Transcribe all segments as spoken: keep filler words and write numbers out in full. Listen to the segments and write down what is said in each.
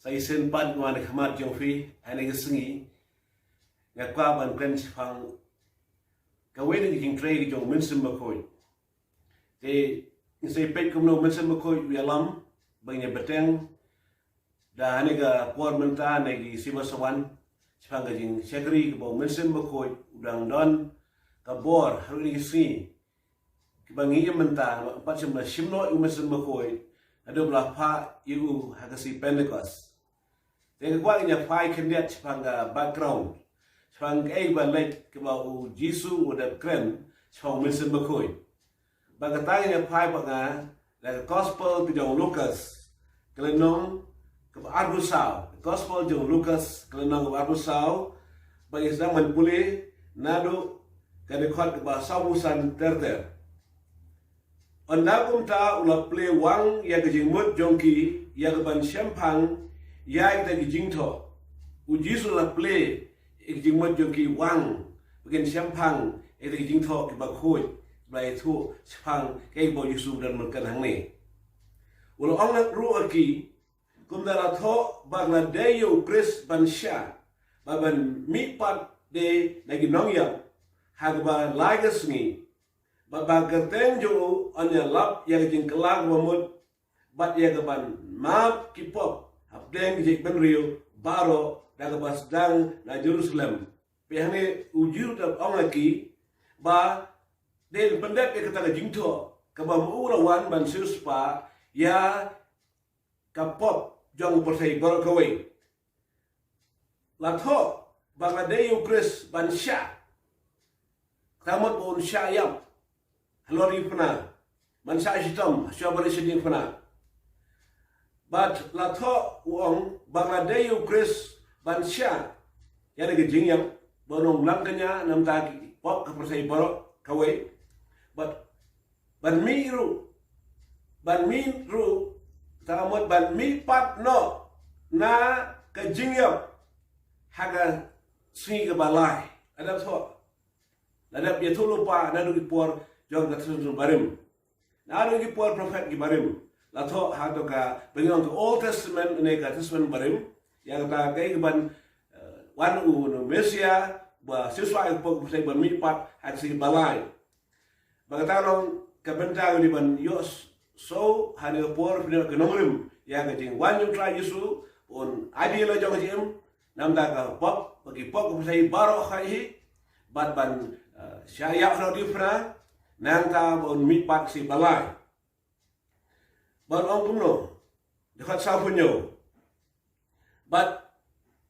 Ka isynei pat nga wan ha khmat jong phi ha kane ka sngi. Nga kwah ban kren shaphang kawei na ki jingtrei ki jong u Mynsiem Bakhuid. Te ngi sa peit kumno u Mynsiem Bakhuid u ïalam ba ngin ïa bteng da ha kane ka por mynta na ki sngi ba sa wan shaphang ka jingshakri kaba u Mynsiem Bakhuid u dang don ka bor ha kine ki sngi kiba ngi im mynta, ba pat shym la shim noh ïa u Mynsiem Bakhuid naduh ba la phah ïa u ha ka sngi Pentekost. Te nga kwah ngin ïa phai khyndiat shaphang ka background, shaphang kaei ba leit kaba u Jisu u dep kren shaphang u Mynsiem Bakhuid. Ba kata ngin ïa phai bad nga na ka Gospel ka jong u Lukas, ka lynnong kaba arphew saw. Ka Gospel jong u Lukas, ka lynnong kaba arphew saw. Ba ngi sdang ban pule naduh ka dkhot kaba sawphew san ter ter. Ynda kumta u la plie wang ïa ka jingmut jong ki ïa ka ban shemphang ïa kita ki jingthoh. U Jisu u la plie ïa ka jingmut jong ki wang ba kin shemphang ïa kita ki jingthoh kiba khuid, ba ïathuh shaphang kaei ba u Jisu u dang mynta hangne. U la ong ruh ha ki, kumta la thoh ba nga dei ïa u Khrist ban shah, ba ban mihpat de na ki nongïap ha kaba lai ka sngi. Bad ba kyrteng jong u yn ïalap ïa ka jingkylla kaba mut, bad ïa ka ban map ki pop hapdeng ki jaitbynriew baroh da kaba sdang na Jerusalem. Peit hangne u Jisu u ong ha ki ba dei ban pyndep ïa kata ka jingthoh kaba ma u u la wan ban siewspah ïa ka pop jong ka pyrthei baroh kawei. La thoh ba nga dei ïa u Khrist ban shah. Kata mut ba un shah ïap halor ri phna, ban shah shitom ha shuwa ba ri shading phna. Bad la thoh u ong ba nga dei ïa u Khrist ban shah ïa kane ka jingïap, ba un long langkñia namar ki pop ka pyrthei baroh kawei. Bad ban mih ruh, ban mih ruh, kata mut ban mihpat noh na ka jingïap ha ka sngi kaba lai. Lada thoh, lada ïathuh lypa naduh ki por jong ka Testament barim, naduh ki por prophet ki barim. La thoh ha to ka, ba ngi ong ka Old Testament ne ka Testament barim, ïa kata kaei kaban, eh, wan u Messiah ba siewspah ïa ka pop ka pyrthei ban mihpat ha ka sngi kaba lai. Ba kata long ka bynta kaba ngi ban ïohsngew ha kane ka por, phi ïoh ka nongrim ïa ka jingwan jong u Trai Jisu, un ai ïa la jong ka jingim namar ka pop, ba ki pop ka pyrthei baroh ka hi, bad ban, eh, shah ïap halor ri phna, nangta ba un mihpat ha ka sngi kaba lai. Bad ong kumno, dkhot sawphew hynñiew. Bad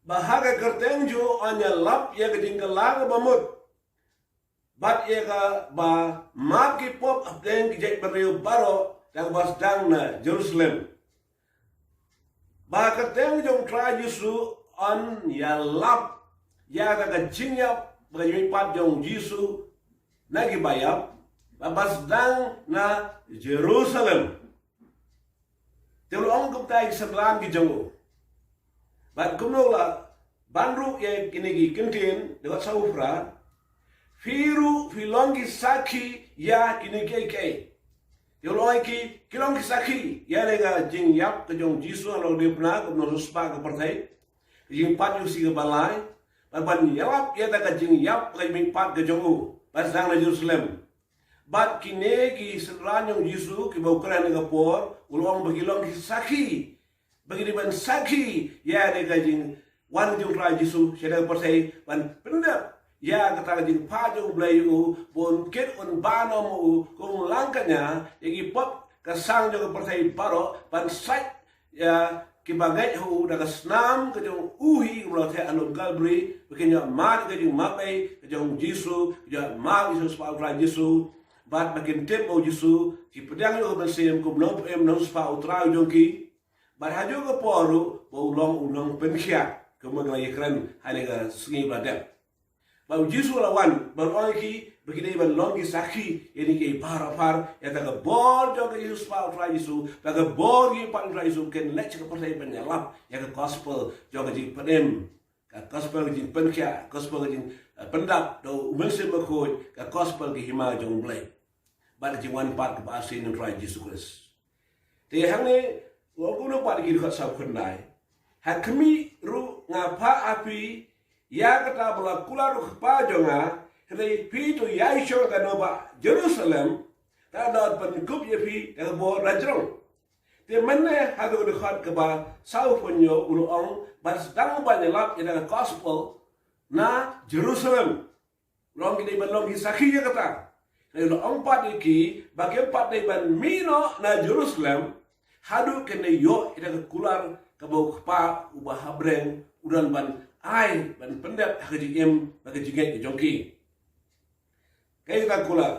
ba ha ka kyrteng jong u yn ïalap ïa ka jingkylla kaba mut, bad ïa ka ba map ki pop hapdeng ki jaitbynriew baroh da kaba sdang na Jerusalem. Ba ha ka kyrteng jong u Trai Jisu yn ïalap ïa kata ka jingïap bad ka jingmihpat jong u Jisu na ki baïap, ba ba sdang na Jerusalem. Te u la ong kumta ïa ki synran ki jong u. Bad kumno u la ban ruh ïa kine ki kyntien, dkhot sawphew phra, phi ruh phi long ki sakhi ïa kine kiei kiei. Te u la ong ïa ki, ki long ki sakhi ïa kane ka jingïap ka jong u Jisu halor ri phna, kumno u siewspah ïa ka pyrthei, ka jingmihpat jong u ha ka sngi kaba lai, bad ban ïalap ïa kata ka jingïap ka jingmihpat ka jong u, ba sdang na Jerusalem. Bad kine ki synran jong u Jisu kiba u kren ha kane ka por, u la ong ba ki long ki sakhi, ba ki dei ban sakhi ïa kane ka jingwan jong u Trai Jisu sha kane ka pyrthei, ban pyndep ïa kata ka jingphah jong u Blei ïa u, ba un kit un bam noh ma u kum u langkñia ïa ki pop ka sang jong ka pyrthei baroh, ban sait ïa kiba ngeit ha u da ka snam ka jong u hi, u la theh ha lum Kalbari, ba kin ïoh mad ïa ka jingmapbei ka jong u Jisu, ïoh mad ïa u siewspah u Trai Jisu, bad ba kin tip ba u Jisu u pdiang ïa u ha ka mynsiem kum u nongpynim nongsiewspah u Trai u jong ki. Bad ha kajuh ka por ruh ba u long u nongpynkhiah, kumba ngi la ïakren ha kane ka sngi ba la dep. Ba u Jisu u la wan, ba u ong ïa ki ba ki dei ban long ki sakhi ïa kine kiei baroh, ïa kata ka bor jong ka jingsiewspah u Trai Jisu, ba ka bor jong ka jingmihpat u Trai Jisu kin leit sha ka pyrthei ban ïalap ïa ka gospel jong ka jingpynim, ka gospel ka jingpynkhiah, gospel ka jing, eh, pyndap da u Mynsiem Bakhuid, ka gospel ka hima jong u Blei. Bad ka jingwan pat kaba arsien u Trai Jisu Khrist. Te hangne u ong kumno pat ha ki dkhot sawphew khyndai. Ha khmih ruh nga phah ha phi ïa kata ba la kular u Kpa jong nga, hynrei phi to ïaishong ka nongbah Jerusalem, tad haduh ban pynkup ïa phi da ka bor na jrong. Te mynne ha ka dkhot kaba sawphew hynñiew u la ong ban sdang ban ïalap ïa ka gospel na Jerusalem. U la ong ki dei ban long ki sakhi ïa kata. Hynrei u la ong pat ïa ki ba kim pat dei ban mih noh na Jerusalem haduh kin da ïoh ïa ka kular kaba u Kpa uba ha bneng u don ban ai ban pyndep ha ka jingim bad ka jingngeit jong ki. Kaei kata ka kular?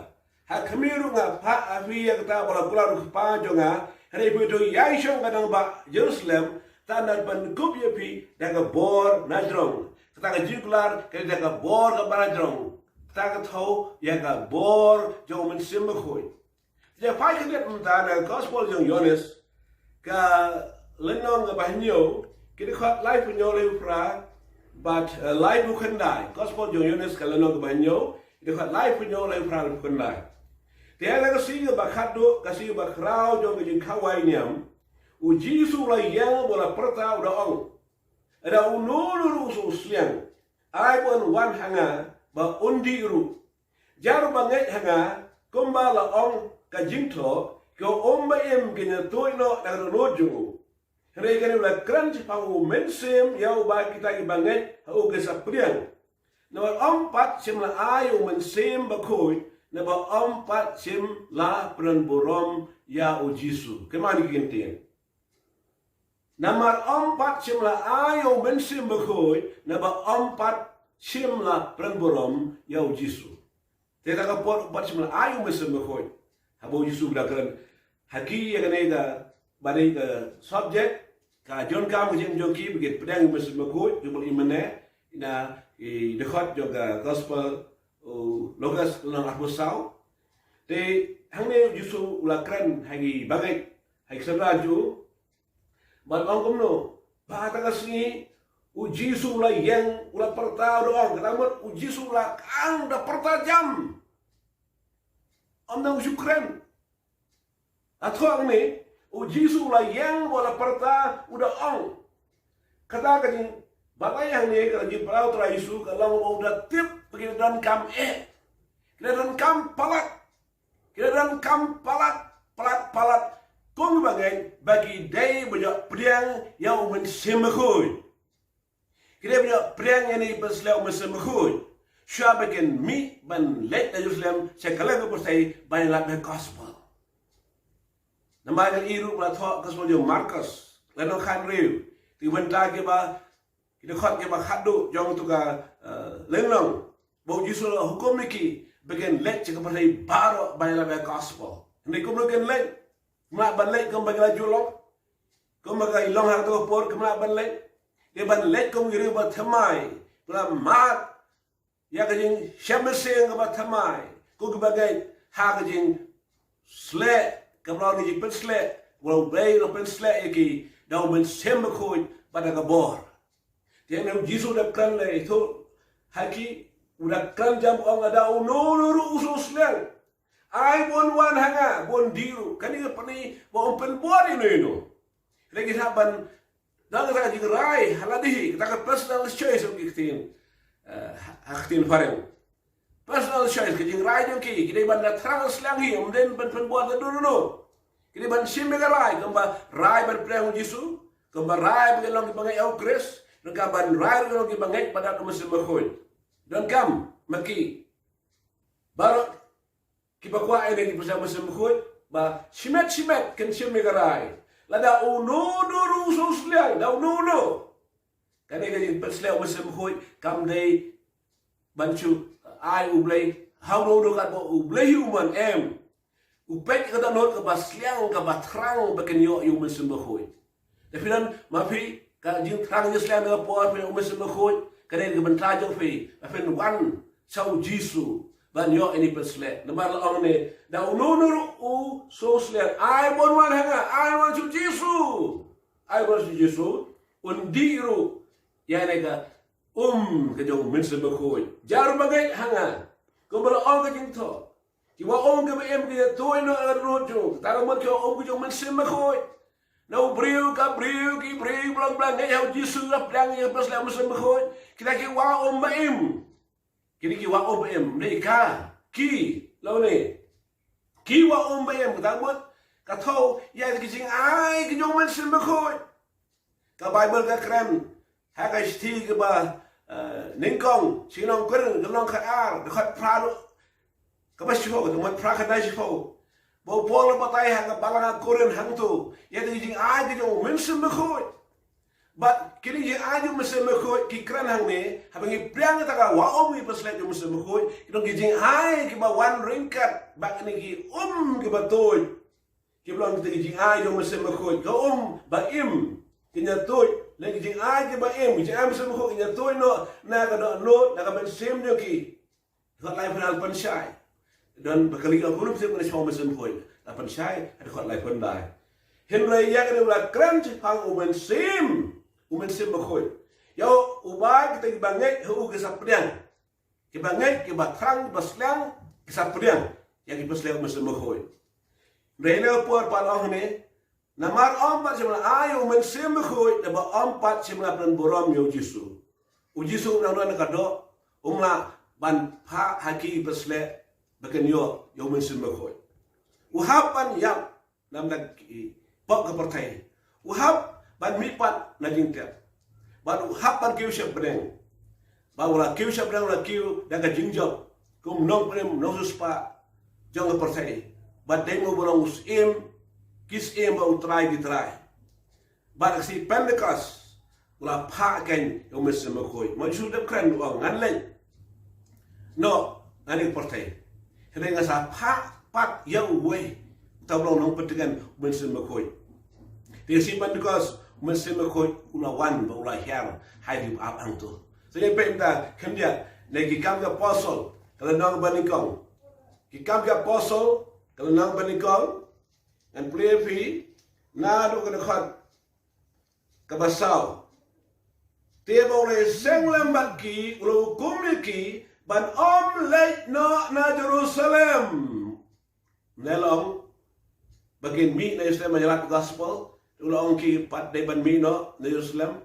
Ha khmih ruh nga phah ha phi ïa kata ba la kular u Kpa jong nga, hynrei phi to ïaishong ka nongbah Jerusalem, tad haduh ban kup ïa phi da ka bor na jrong. Kata ka jingkular ka dei da ka bor kaba na jrong. Kata ka thew ïa ka bor jong u Mynsiem Bakhuid. Te phai khyndiat mynta na ka gospel jong u Ïoannis, ka lynnong kaba hynñiew, ki dkhot laiphew hynñiew, laiphew phra bad, eh, laiphew khyndai. Gospel jong u Ïoannis ka lynnong kaba hynñiew, ki dkhot laiphew hynñiew, laiphew phra, laiphew khyndai. Te ha ka sngi kaba khatduh, ka sngi kaba khraw jong ka jingkhawai niam, u Jisu u la ïeng bad u la pyrta, u da ong, lada uno uno ruh u sngewsliang, ai ba un wan ha nga bad un dih ruh. Jar ba ngeit ha nga, kumba la ong ka jingthoh, ki ba um ba im kin ïa tuid noh na ka dohnud jong u. Hynrei kane u la kren shaphang u Mynsiem ïa uba kita kiba ngeit ha u ki sa pdiang. Namar ym pat shym la ai ïa u Mynsiem Bakhuid, naba ym pat shym la pynbud burom ïa u Jisu. Kynmaw ïa kine ki kyntien. Namar ym pat shym la ai ïa u Mynsiem Bakhuid, naba ym pat shym la pynbud burom ïa u Jisu. Te kata ka por ym pat shym la ai ïa u Mynsiem Bakhuid. Haba u Jisu u da kren ha ki ïa kane kaba dei ka subject, ka donkam ka jingim jong ki ba kin pdiang ïa u Mynsiem Bakhuid, jong u ba i mynne, ïa kine ki dkhot jong ka gospel u Lukas lynnong arphew saw. Te hangne u Jisu u la kren ha kiba ngeit, ha ki synran jong u. Bad ong kumno, ba ha kata ka sngi u Jisu u la ïeng, u la pyrta, u da ong, kata ka mut u Jisu u la kang, da pyrta jam. Ym dang u shu kren. Hato hangne u Jisu u la ïeng bad u la pyrta, u da ong. Kata ka jingbatai hangne, ka jingpyrta u Trai Jisu ka long ba u da tip ba ki da donkam eh. Ki da donkam palat. Ki da donkam palat, palat, palat kum kiba ngeit ba ki dei ban ïoh pdiang ïa u Mynsiem Bakhuid. Ki dei ban ïoh pdiang ïa kane ka pynsleh u Mynsiem Bakhuid shuwa ba kin mih ban leit na Jerusalem sha kylleng ka pyrthei ban ïalap ïa ka gospel. Namar ngi ïohi ruh ba la thoh gospel jong u Markos, lynnong khathynriew, ki bynta kiba, ki dkhot kiba khatduh jong uto ka, eh, lynnong, ba u Jisu u la hukum ïa ki ba kin leit sha ka pyrthei baroh ban ïalap ïa ka gospel. Hynrei kumno kin leit? Kim lah ban leit kumba ki la ju long. Kumba ki la long ha kato ka por, kim lah ban leit. Dei ban leit kum ki riew ba thymmai, ba la mad ïa ka jingshem mynsiem kaba thymmai, kum kiba ngeit ha ka jingsleh kaba la long ka jingpynsleh, kaba la long, ba la pynsleh ïa ki da u Mynsiem Bakhuid bad da ka bor. Te hangne u Jisu u da kren lei, to, ha ki, u da kren jam, ong, lada uno uno ruh u sngewsliang, ai ba un wan ha nga, ba un dih ruh. Kane ka pyni ba um pynbor ïa uno uno. Hynrei ki hap ban don kata ka jingrai ha lade hi, kata ka personal choice, ki ktien, eh, ha ktien phareng. Personal choice, ka jingrai jong ki, ki dei ban da thrang sliang hi, ym dei ban pynbor da uno uno. Ki dei ban shim ïa ka rai, kumba rai ban pdiang u Jisu, kumba rai ban long kiba ngeit ha u Khrist, kumba rai ban long kiba ngeit ba don u Mynsiem Bakhuid. Donkam ma ki baroh kiba kwah ïa kane ka pynsleh u Mynsiem Bakhuid ba shimet shimet kin shim ïa ka rai. Lada uno uno ruh u sngewsliang, da uno uno, kane ka jingpynsleh u Mynsiem Bakhuid kam dei ban shu ai U Blei ha uno uno katba U Blei hi u mon, em. U peit ïa ka dohnud kaba sliang, kaba thrang ba kin ïoh ïa u Mynsiem Bakhuid. Te phi don ma phi ka jingthrang jingsliang na ka por phi ïoh u Mynsiem Bakhuid, ka dei ka bynta jong phi ba phin wan sha u Jisu ban ïoh ïa kane ka pynsleh. Namar la ong ne, da uno uno ruh u sngewsliang, ai ba un wan ha nga, ai ba un wan sha u Jisu. Ai ba un wan sha u Jisu, un dih ruh ïa kane ka um ka jong u Mynsiem Bakhuid. Jar ba ngeit ha nga, kumba la ong ka jingthoh, kiba um kiba im kin ïa tuid noh na ka dohnud jong u. Kata ka mut ki um ka jong u Mynsiem Bakhuid. Na u briew ka briew, ki briew ba long ba la ngeit ha u Jisu, la pdiang ïa ka pynsleh u Mynsiem Bakhuid, kita ki wah um ba im. Kine ki wah um ba im, ne ka, ki, lane. Ki wah um ba im, kata mut, ka thew ïa ki jingai ki jong u Mynsiem Bakhuid. Ka Baibl ka kren ha ka shithi kaba, eh, nyngkong, sha ki nong Korinth, ka lynnong khatar, dkhot phra, kaba shiphew, ka mut phra khyndai shiphew. Ba u Paul u batai ha ka balang ha Korinth hangto ïa ki jingai ki jong u Mynsiem Bakhuid. Bad kine ki jingai jong u Mynsiem Bakhuid ki kren hangne, haba ngi pdiang ïa kata ka wah um, ngi pynsleh jong u Mynsiem Bakhuid, ki long ki jingai kiba wan ryngkat bad kine ki um kiba tuid. Kiba long kita ki jingai jong u Mynsiem Bakhuid, ka um ba im, kin ïa tuid, lane ki jingai kiba im, ki jingai u Mynsiem Bakhuid kin ïa tuid noh na ka dohnud, na ka mynsiem jong ki. Dkhot laiphew la pynshai. Don ba kali ka kumno pynshai, kumno shong u Mynsiem Bakhuid. La pynshai ha dkhot laiphew lai. Hynrei ïa kane u la kren shaphang u Mynsiem, u Mynsiem Bakhuid. Ïa uba kita kiba ngeit ha u ki sa pdiang. Kiba ngeit, kiba thrang, kiba sliang, ki sa pdiang ïa ki pynsleh u Mynsiem Bakhuid. Hynrei ha kane ka por pat la ong hangne, namar ym pat shym la ai ïa u Mynsiem Bakhuid, naba ym pat shym la pynburom ïa u Jisu. U Jisu u nang don ha ka doh, um lah ban phah ha ki pynsleh ba kin ïoh ïa u Mynsiem Bakhuid. U hap ban ïap namar ki pop ka pyrthei. U hap ban mihpat na jingtep. Bad u hap ban kiew sha bneng. Bad u la kiew sha bneng, u la kiew da ka jingjop kum u nongpynim, u nongsiewspah jong ka pyrthei. Bad dei ma u ba long u syiem ki syiem bad u Trai ki trai. Bad ka sngi Pentekost u la phah kein ïa u Mynsiem Bakhuid. Ma u Jisu u dep kren, u ong, ngan leit noh na kane ka pyrthei. Hynrei ngan sa phah pat ïa uwei uta u ba long nongpyntngen, u Mynsiem Bakhuid. Te ka sngi Pentekost u Mynsiem Bakhuid u la wan bad u la hiar ha ki ba ap hangto. Te ngin peit mynta khyndiat na Ki Kam ki Apostol ka lynnong ba nyngkong. Ki Kam ki Apostol ka lynnong ba nyngkong. Ngan pule ïa phi naduh ka dkhot kaba saw. Te ba u la ïaseng lem bad ki, u la hukum ïa ki ban ym leit noh na Jerusalem. Ne long ba kin mih na Jerusalem ban ïalap gospel, u la ong ki pat dei ban mih noh na Jerusalem.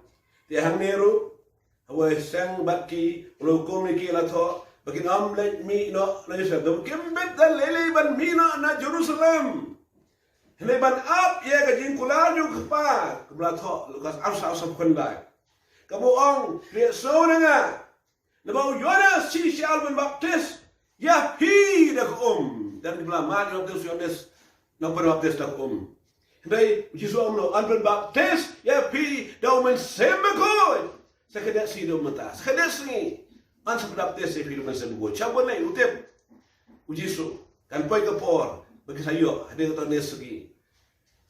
Te hangne ruh haba u ïaseng bad ki, u la hukum ïa ki, la thoh ba kin ym leit mih noh na Jerusalem. Te kim bit da lei lei ban mih noh na Jerusalem. Hynrei ban ap ïa ka jingkular jong u Kpa, kumba la thoh Lukas arphew saw, arphew saw khyndai. Kaba ong, riahsngew na nga. Naba u Ïoannis shi sha u ban baptis ïa phi da ka um. Don kiba la mad ban baptis u Ïoannis, naba baptis da ka um. Hynrei u Jisu u ong noh, yn ban baptis ïa phi da u Mynsiem Bakhuid. Sa khadduh sngi, da mynta sa khadduh sngi yn sa baptis ïa phi da u Mynsiem Bakhuid. Sha ban leit, u tip u Jisu kan poi ka por ba ki sa ïoh hadien katto katne sngi.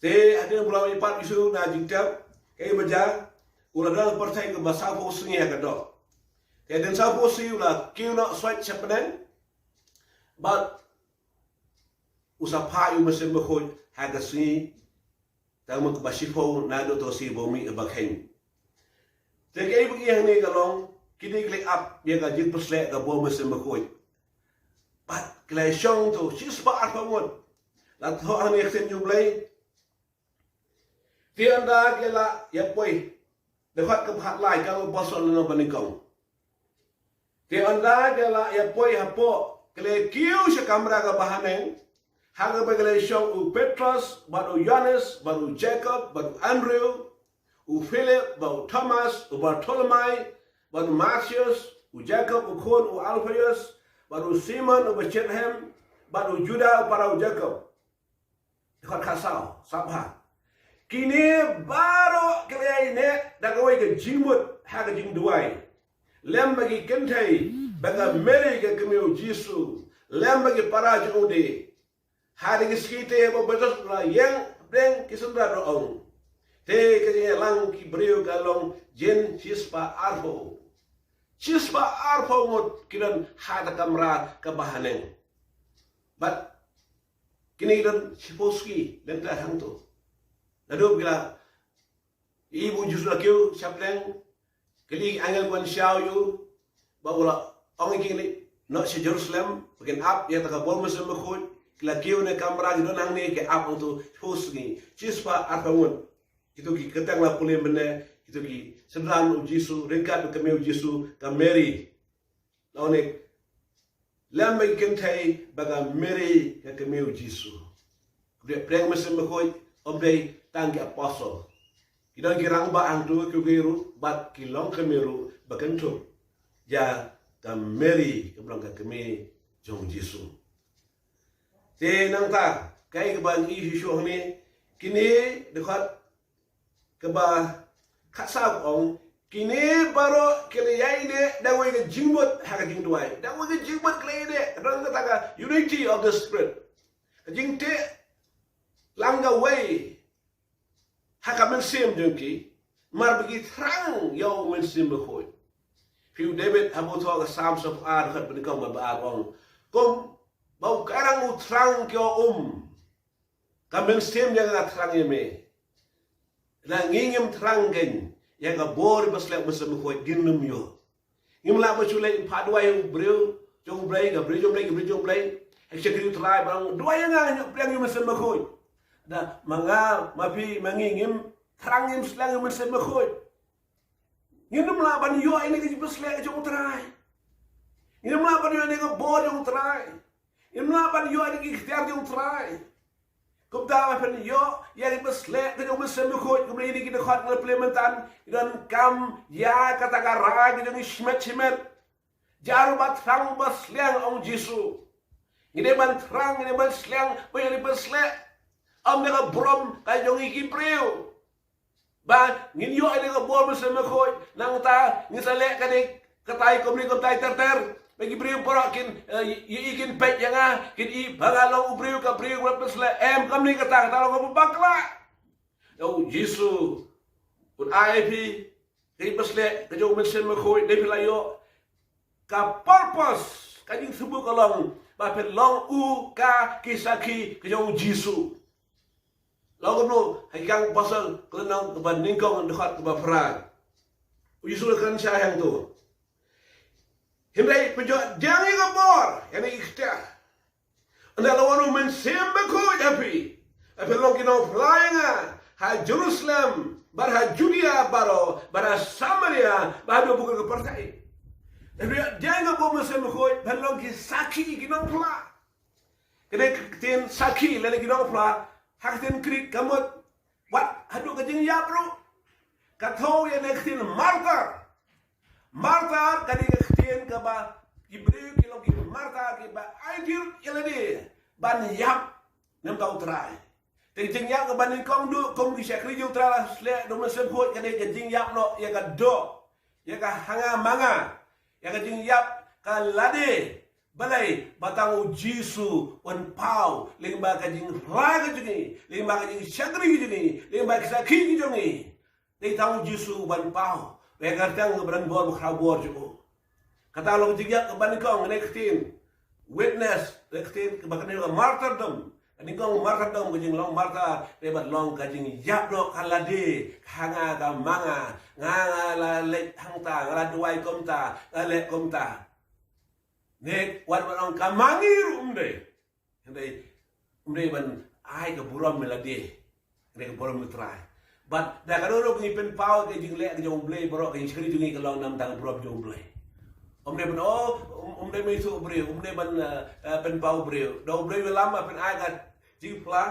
Te hadien ba u la mihpat u Jisu na jingtep, kaei ba jia, u la don ha ka pyrthei kumba sawphew sngi ha ka doh. Te hadien sawphew sngi u la kiew noh shuwa sha bneng. Bad u sa phah ïa u Mynsiem Bakhuid ha ka sngi, tang ma kaba shiphew naduh ka sngi ba u mih, ba u kheiñ. Te kaei ba ngi ïohi hangne ka long, kine ki la ap ïa ka jingpynsleh ka bor u Mynsiem Bakhuid. Bad ki la shong to shispah arphew ngut. La thoh hangne ha ka ktien jong U Blei. Te ynda ki la ïa poi, dkhot kaba khatlai, Ki Kam ki Apostol lynnong ba nyngkong. Te ynda ki la ïa poi hapoh, ki la kiew sha kamra kaba haneng, ha kaba ki la shong u Petros, bad u Ïoannis, bad u Jakob, bad u Andrew, u Philip, bad u Thomas, u Bartholomai, bad u Mathias, u Jakob u khun u Alphaeus, bad u Simon u ba shit hem, bad u Juda u para u Jakob. Dkhot khatsaw, sngap bha. Kine baroh ki la ïaineh da kawei ka jingmut ha ka jingduwai lem bad ki kynthei, bad ka Mary ka kmie u Jisu, lem bad ki para jong u de. Ha kine ki sngi te haba u Petros u la ïeng hapdeng ki synran, u ong, te ka jingïalang ki briew ka long jin shispah arphew. Shispah arphew ngut ki don ha kata ka kamra kaba haneng. Bad kine ki don shiphew sngi lynter hangto. Naduh ba ki la ïohi ba u Jisu u la kiew shapdeng, ki la ïohi ki angel ki wan shaw ïa u, ba u la ong ïa ki, kin leit noh sha Jerusalem ba kin ap ïa kata ka bor u Mynsiem Bakhuid. Ki la kiew ne kamra, ki don hangne, ki ap hangto shiphew sngi, shispah arphew ngut. Kito ki kyrteng la pule mynne, kito ki synran u Jisu, ryngkat bad ka kmie u Jisu, ka Mary. Nongni, lem bad ki kynthei ba ka Mary ka kmie u Jisu. Hynrei pyrshah Mynsiem Bakhuid, ym dei tang ki apostle. Ki don ki rangbah hangto, ki, ki ruh, bad ki longkmie ruh ba kynthup ïa ka Mary kaba long ka kmie jong u Jisu. Te nangta, kaei kaba ngi ïohi shuh hangne, kine dkhot kaba khatsaw ka ong, kine baroh ki la ïaineh da kawei ka jingmut ha ka jingduwai. Da kawei ka jingmut ki la ïaineh, ka don kata ka unity of the Spirit. Ka jingteh lang kawei ha ka mynsiem jong ki, namar ba ki thrang ïa u Mynsiem Bakhuid. Phi, u David haba u thoh ka Psalm sawphew ar, dkhot banyngkong bad ba ar, ong, kumba u kairang u thrang ki ïa u um, ka mynsiem jong nga ka thrang ïa me. Lada ngi ngim thrang kein ïa ka bor ba shlur u Mynsiem Bakhuid, ngin ym ïoh. Ngim lah ban shu leit phah duwai ïa u briew jong u Blei, ka briew jong u Blei, ka briew jong u Blei, ha ki shakri u Trai, ban duwai ïa nga, ngan ïoh pdiang ïa u Mynsiem Bakhuid. Lada ma nga, ma phi, ma ngi ngim thrang, ngim shlur ïa u Mynsiem Bakhuid, ngin ym lah ban ïoh ïa kane ka jingpynshlur ka jong u Trai. Ngin ym lah ban ïoh ïa kane ka bor jong u Trai. Ngin ym lah ban ïoh ïa kane ka iktiar jong u Trai. Kumta ba phin ïoh ïa kane ka pynsleh ka jong u Mynsiem Bakhuid, kumne ïa kine ki dkhot nga la pule mynta, ngi donkam ïa kata ka rai ka jong ngi shimet shimet. Jar ba thrang ba sliang, ong Jisu. Ngi dei ban thrang, ngi dei ban sliang, ba ïa kane ka pynsleh. Ym da ka burom ka jong ngi ki briew ba ngin ïoh ïa ka bor Mynsiem Bakhuid. Nangta ngin sa leh kane katai kumne kumtai ter ter. Ba ki briew baroh kin, eh, ïa, ïa kin peit ïa nga, kin ï ba nga long u briew, ka briew ba pynsleh. Em, kumne kata, kata long kaba bakla. Ïa u Jisu un ai phi ka jingpynsleh ka jong u Mynsiem Bakhuid, dei phi la ïoh ka purpose, ka jingsngewbha ka long ba phin long u ka ki sakhi ka jong u Jisu. Long kumno, ha ki Kam Apostol ka lynnong kaba nyngkong, dkhot kaba phra. U Jisu u la kren shai hangto. Hynrei phi ju ïoh ïa ka bor, ïa kane ka iktiar, ynda la wan u Mynsiem Bakhuid ha phi, ba phin long ki nongphla ïa nga ha Jerusalem, bad ha Judea baroh, bad ha Samaria, bad haduh ba kut ka pyrthei. Phi ju ïoh ïa ka bor Mynsiem Bakhuid, phin long ki sakhi, ki nongphla. Kane ka ktien sakhi lane ki nongphla, ha ka ktien Greek ka mut wat haduh ka jingïap ruh. Ka thew ïa kane ka ktien martyr. Martyr ka dei ka ktien kaba ki briew ki long ki martyr, kiba ai jingïap ïa lade ban ïap na bynta u Trai. Te ka jingïap kaba nyngkong duh kum ki shakri jong u Trai la shlur da u Mynsiem Bakhuid, ka dei ka jingïap noh ïa ka doh, ïa ka ha nga ma nga, ïa ka jingïap ka lade. Balei? Ba tang u Jisu un paw lyngba ka jingphla ka jong ngi, lyngba ka jingshakri ka jong ngi, lyngba ki sakhi ki jong ngi. Dei tang u Jisu ban paw. Ba ïa ka kyrteng kaba don bor ba khraw bor jong u. Kata long ka jingïap kaba nyngkong, kane ka ktien witness, kane ka ktien kaba kane ka martyrdom. Ka nyngkong martyrdom, ka jinglong martyr, dei ban long ka jingïap noh ka lade, ka ha nga ka ma nga, nga, nga la leit hangta, nga la duwai kumta, nga leh kumta. Ne wat ban long ka ma ngi ruh ym dei. Hynrei ym dei ban ai ka burom ïa lade, hynrei ka burom ïa u Trai. Bad da kano kano ngi pynpaw ka jingleh ka jong u Blei baroh, ka jingshakri jong ngi ka long na bynta ka burom jong u Blei. Ym dei ban, oh, ym, ym dei ban ïathuh briew, ym dei ban, eh, eh, pynpaw briew. Da u Blei u ïalam ba phin ai ka jingphla,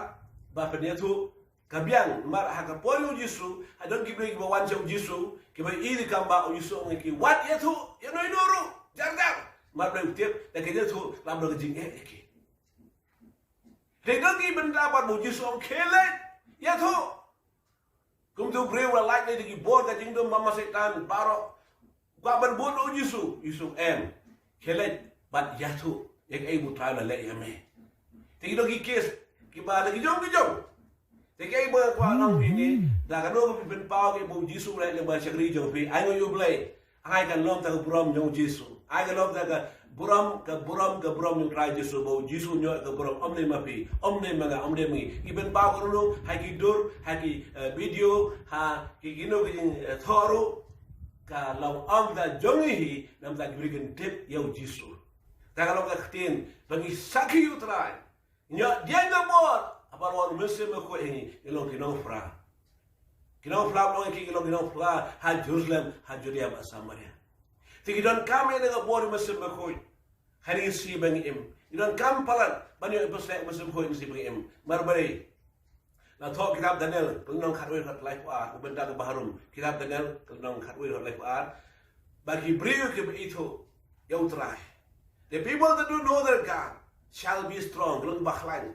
ba phin ïathuh ka biang, namar ha ka por u Jisu, ha don ki briew kiba wan sha u Jisu, kiba ïohi kam ba u Jisu u ong ïa ki, wat ïathuh ïa uno uno ruh, jar jar. Namar u Blei u tip, da ka jingïathuh, la ka jingeh ïa ki. Te don ki bynta pat ba u Jisu u ong khie leit, ïathuh. Kumto u briew u la lait na ki bor ka jingdum, bam ma Soitan baroh. Kwah ban bud u Jisu, Jisu em. Khie leit bad ïathuh ïa kaei ba u Trai u la leh ïa me. Te ki don ki case kiba la ki jong ki jong. Te kaei ba kwah ong ïa ngi, da kano kano ba phi pynpaw kaei ba u Jisu u leh lyngba ki shakri jong phi, ai nguh ïa u Blei. Ai ka long ta ka burom jong u Jisu. Ai ka long ta ka burom, ka burom, ka burom jong u Trai Jisu, ba u Jisu un ïoh ka burom, ym dei ma phi, ym dei ma nga, ym dei ma ngi. Ki pynpaw kano kano ha ki dur, ha ki, eh, video, ha ki kino ki jing, eh, thoh ruh, ka long ong ta jong ngi hi, namar ta ki briew kin tip ïa u Jisu. Ta ka long ka ktien ba ngi sakhi ïa u Trai. Ngi ïoh dieng ka bor, haba la wan u Mynsiem Bakhuid ha ngi, ngi long ki nongphla. Ki nongphla long ki, ki long ki nongphla ha Jerusalem, ha Judea bad Samaria. Te ki donkam ïa ka bor u Mynsiem Bakhuid. Ha kine ki sngi ba ngi im, ngi donkam palat ban ïoh ïa ka pyrshah u Mynsiem Bakhuid ha kine ki sngi ba ngi im. Namar balei? La thoh kitab Daniel, ka lynnong khatwei dkhot laiphew ar, u bynta kaba harum. Kitab Daniel, ka lynnong khatwei dkhot laiphew ar. Ba ki briew kiba ithuh ïa U Trai. The people that do know their God shall be strong, ka long ba khlaiñ.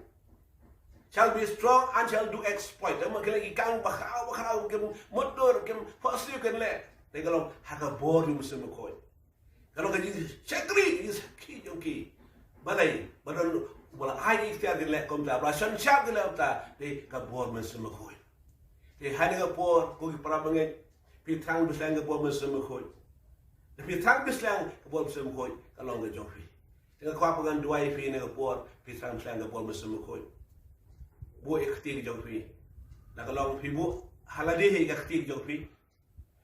Shall be strong and shall do exploit. Namar ki la ki kang ba khraw, ba khraw, kim mutdur, kim phohsiew kin leh. Te ka long ha ka bor u Mynsiem Bakhuid. Ka long ka jingshakri, ka jingsakhi jong ki. Balei, ba don uba la ai iktiar ki leh kumta, ba la shon shap ki leh kumta, te ka bor Mynsiem Bakhuid. Te ha kane ka por, ko ki para bangeit, phi thrang phi sliang ka bor Mynsiem Bakhuid. Te phi thrang phi sliang ka bor Mynsiem Bakhuid, ka long ka jong phi. Te nga kwah ba ngan duwai ïa phi ha kane ka por, phi thrang phi sliang ka bor Mynsiem Bakhuid. Buh ïa ka kti ka jong phi. La ka long phi buh ha lade hi ka kti ka jong phi.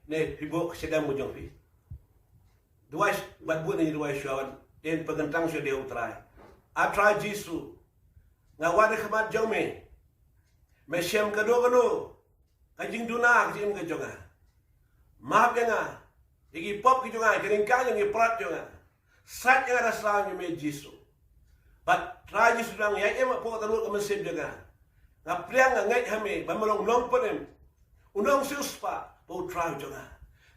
Ne phi buh ka shadem ka jong phi. Duwai, bad buh ne duwai shuwa, ban pynkyntang shuwa ïa U Trai. A Trai Jisu, nga wan ha khmat jong me. Me shem kano kano ka jingduna ka jingim ka jong nga. Map ïa nga ïa ki pop ki jong nga, ki ryngkang jong ki palat jong nga. Sait ïa nga da sla jong me Jisu. Bad Trai Jisu, nga ïa im hapoh ka tnat ka mynsiem jong nga. Nga pdiang, nga ngeit ha me ba me long u nongpynim, u nongsiewspah bad U Trai jong nga.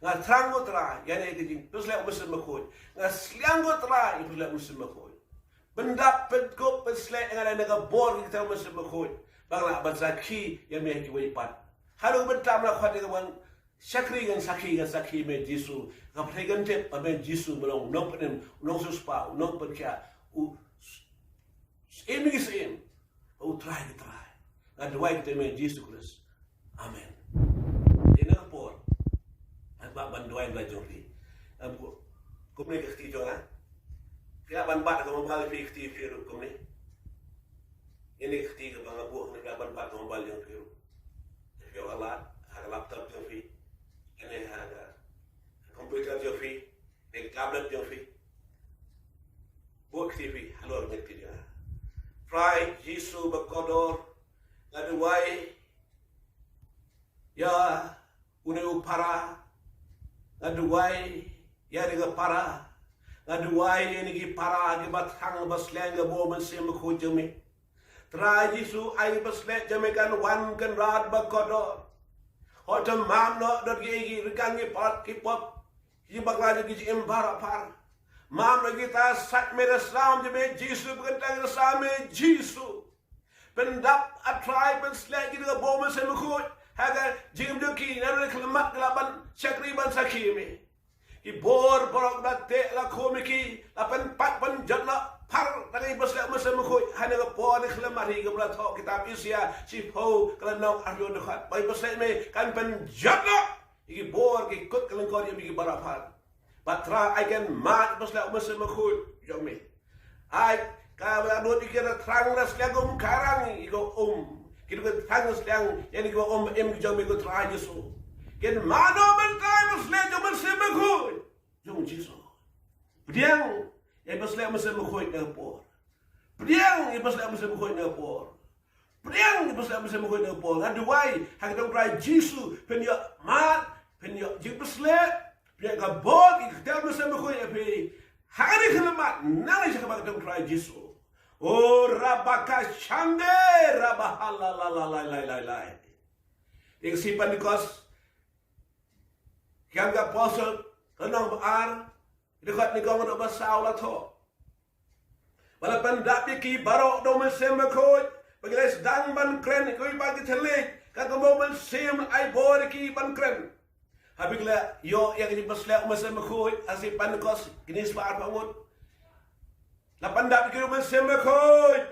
Nga thrang ko Trai ïa kane ka jingpynshlur u Mynsiem Bakhuid. Nga sliang ko Trai ïa ka pynslur u Mynsiem Bakhuid. Pyndap, pynkup, pynshlur ïa nga da kane ka bor ka jong u Mynsiem Bakhuid, ba nga lah ban sakhi ïa me ha kiwei pat. Haduh mynta me la khot ïa nga ban shakri, ngan sakhi, ngan sakhi ïa me Jisu. Nga pyrshang, ngan tip ba me Jisu me long u nongpynim, u nongsiewspah, u nongpynkhiah, u Syiem ki syiem, U Trai ki trai. Nga duwai ha ka kyrteng U Jisu Khrist. Amen. Te ha kane ka por, nga kwah ban duwai ïa la jong phi. Em, kumne ka kti jong nga. Phi lah ban bat ka mobile phi, kti phi ruh kumne. Ïa kane ka kti kaba nga buh, phi lah ban bat ka mobile jong phi ruh. Phi ïoh lad ha ka laptop jong phi, ïa kane ha ka computer jong phi, ne ka tablet jong phi. Buh kti phi halor kane ka kti jong nga. Trai Jisu ba kordor, nga duwai ïa une u para, nga duwai ïa kane ka para, nga duwai ïa kine ki para kiba thrang ba sliang ka bor Mynsiem Bakhuid jong me. Trai Jisu, ai ba sliang jong me kan wan Kynrad ba kordor. Hooid, tang mam noh don kiei kiei, ryngkang ki palat ki pop, ki bakla jong ki jingim baroh phar. Mam noh kita, sait me da sla jong me Jisu, pynkyntang da sla me Jisu. Pyndap, A Trai, pynsliang ïa kane ka bor Mynsiem Bakhuid ha ka jingim jong ki, naduh khyllipmat ki lah ban shakri ban sakhi ïa me. Ki bor baroh la teh la khum ïa ki, la pynpait pynjot la phar da kane ka pynsleh u Mynsiem Bakhuid. Ha kane ka por, ha kane ka khyllipmat hi, kaba la thoh kitab Isaïah shiphew, ka lynnong arphew dkhot, ba ka pynsleh me kan pynjot la ïa ki bor, ki kut ka lyngkor jong me, ki baroh phar. Bad Trai, ai kan mad ka pynsleh u Mynsiem Bakhuid jong me. Ai, kaba la nud ïa ki, la thrang la sliang ka um, ka rang ïa ka um. Ki dei ki thrang sliang ïa kine kiba um im ki jong me, ko Trai Jisu. Kin mano ban Trai, pynsleh jong u Mynsiem Bakhuid jong u Jisu. Pdiang ïa ka pynsleh u Mynsiem Bakhuid ha kane ka por. Pdiang ïa ka pynsleh u Mynsiem Bakhuid ha kane ka por. Pdiang ïa ka pynsleh u Mynsiem Bakhuid ha kane ka por. Nga duwai ha ka kyrteng u Trai Jisu, phin ïoh mad, phin ïoh jingpynsleh, phin ïoh ka bor, ka kti u Mynsiem Bakhuid ïa phi. Ha kane ka khyllipmat, nangne shakhmat, ha ka kyrteng u Trai Jisu. O rabaka shande, rabahala la la la la la la. Ïa ka sngi Pentekost, Kiang ki Apostol, ka lynnong ba ar, dkhot nyngkong haduh ba saw la thoh. Ba la pyndap ïa ki baroh da u Mynsiem Bakhuid, ba ki la sdang ban kren, kiwei pat ki thylliej, katkum ba u Mynsiem ai bor ïa ki ban kren. Haba ki la ïoh ïa ka jingpynsleh u Mynsiem Bakhuid ha ka sngi Pentekost, kine spah arphew ngut. La pyndap ïa ki da u Mynsiem Bakhuid.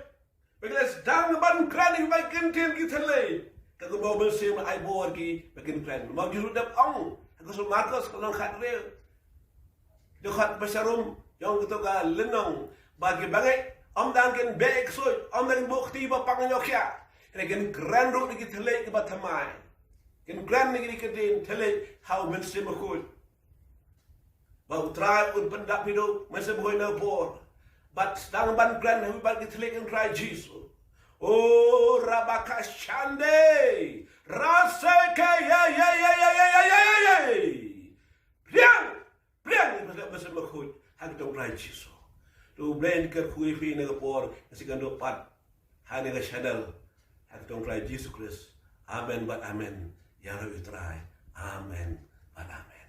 Ba ki la sdang ban kren, ba kin ktien ki thylliej. Katkum ba u Mynsiem ai bor ïa ki ba kin kren. Mo, Jisu dep ong ha ka sut Markos ka lynnong khathynriew, dkhot ba sharum jong kato ka lynnong, ba ki bangeit ym dang kin beh ïa ka ksuid, ym dang kin buh kti ba pang ñiewkhiah. Hynrei kin kren ruh da ki thylliej kiba thymmai. Kin kren da ki ktien thylliej ha u Mynsiem Bakhuid. Ba u Trai un pyndap ïa u Mynsiem Bakhuid ha kane ka por. Bad sdang ban kren ha ki, bad ki thylliej, ha u Trai Jisu. O rabaka shande, Rasai ka ya ya ya ya ya ya ya ya. Priang, priang ba sa ba sa makhuid ha ka tong Trai Jisu. To Blei un kyrkhu ïa phi na ka por, na si kan dok pat ha na ka channel ha ka tong Trai Jisu Khrist. Amen bad amen. Ïa Rai u Trai. Amen bad amen.